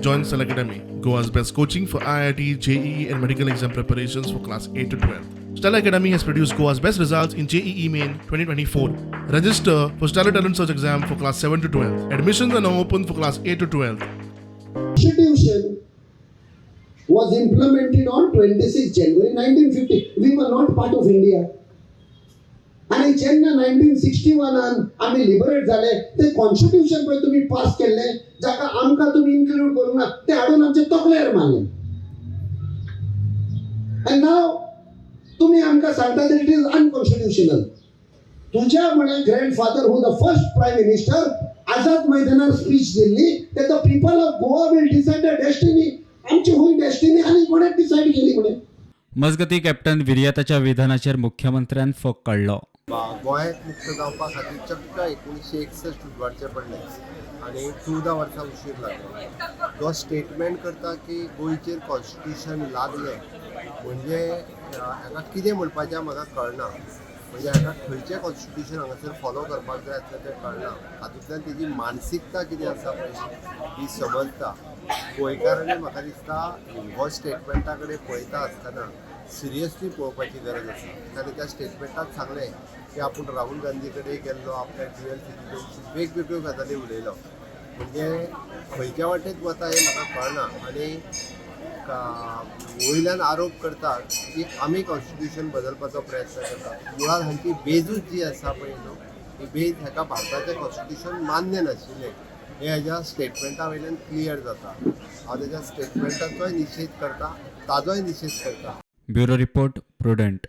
Join Stellar Academy, Goa's best coaching for IIT, JEE, and medical exam preparations for class 8 to 12. Stellar Academy has produced Goa's best results in JEE Main 2024. Register for Stellar Talent Search exam for class 7 to 12. Admissions are now open for class 8 to 12. Constitution was implemented on 26 January 1950. We were not part of India. आनी जेन्ना 1961न आमी liberate जाले, ते constitution पळय तुमी pass केल्लें, जाका आमकां तुमी इन्क्लूड करूंक ना, तें हाडून आमचे तकलेर मारलें. आनी नाव तुमी आमकां सांगता it is unconstitutional. तुज्या म्हणे grandfather, who the first prime minister, Azad मैदानार स्पीच दिल्ली ते the people of Goa will decide the destiny. आमची हुंय डेस्टिनी आनी कोणें डिसायड केली म्हणे? मजगती, कॅप्टन विरियाताच्या विधानाचेर मुख्यमंत्र्यान फोग काडलो. गोंयाक मुक्त जावपा खातीर चक्क 1961 उजवाडचें पडलें आनी 14 वर्सां उशीर लागलो. जो स्टेटमेंट करता की गोंयचेर कॉन्स्टिट्युशन लादलें, म्हणजे हाका कितें म्हणपाचें म्हाका कळना. म्हणजे हाका खंयचें कॉन्स्टिट्युशन हांगासर फॉलो करपाक जाय आसलें तें कळना. हातूंतल्यान तेजी मानसिकता कितें आसा पळय ही समजता. गोंयकारांनी, म्हाका दिसता, हो स्टेटमेंटा कडेन पळयता आसतना सिरियसली पळोवपाची गरज आसा. ताणें त्या स्टेटमेंटात सांगलें की आपूण राहुल गांधी कडेन गेल्लो, आपल्या ड्युएल सिटीजनशीप, वेगवेगळ्यो गजाली उलयलो. म्हणजे खंयच्या वाटेक वता हें म्हाका कळना. आनी वयल्यान आरोप करतात की आमी कॉन्स्टिट्युशन बदलपाचो प्रयत्न करतात. मुळात हांची बेजूच जी आसा पळय न्हू, ही बेज हाका भारताचें कॉन्स्टिट्युशन मान्य नाशिल्लें हें हेज्या स्टेटमेंटा वयल्यान क्लियर जाता. हांव तेज्या स्टेटमेंटाचोय निशेध करता, ताजोय निशेध करता. Bureau report, prudent.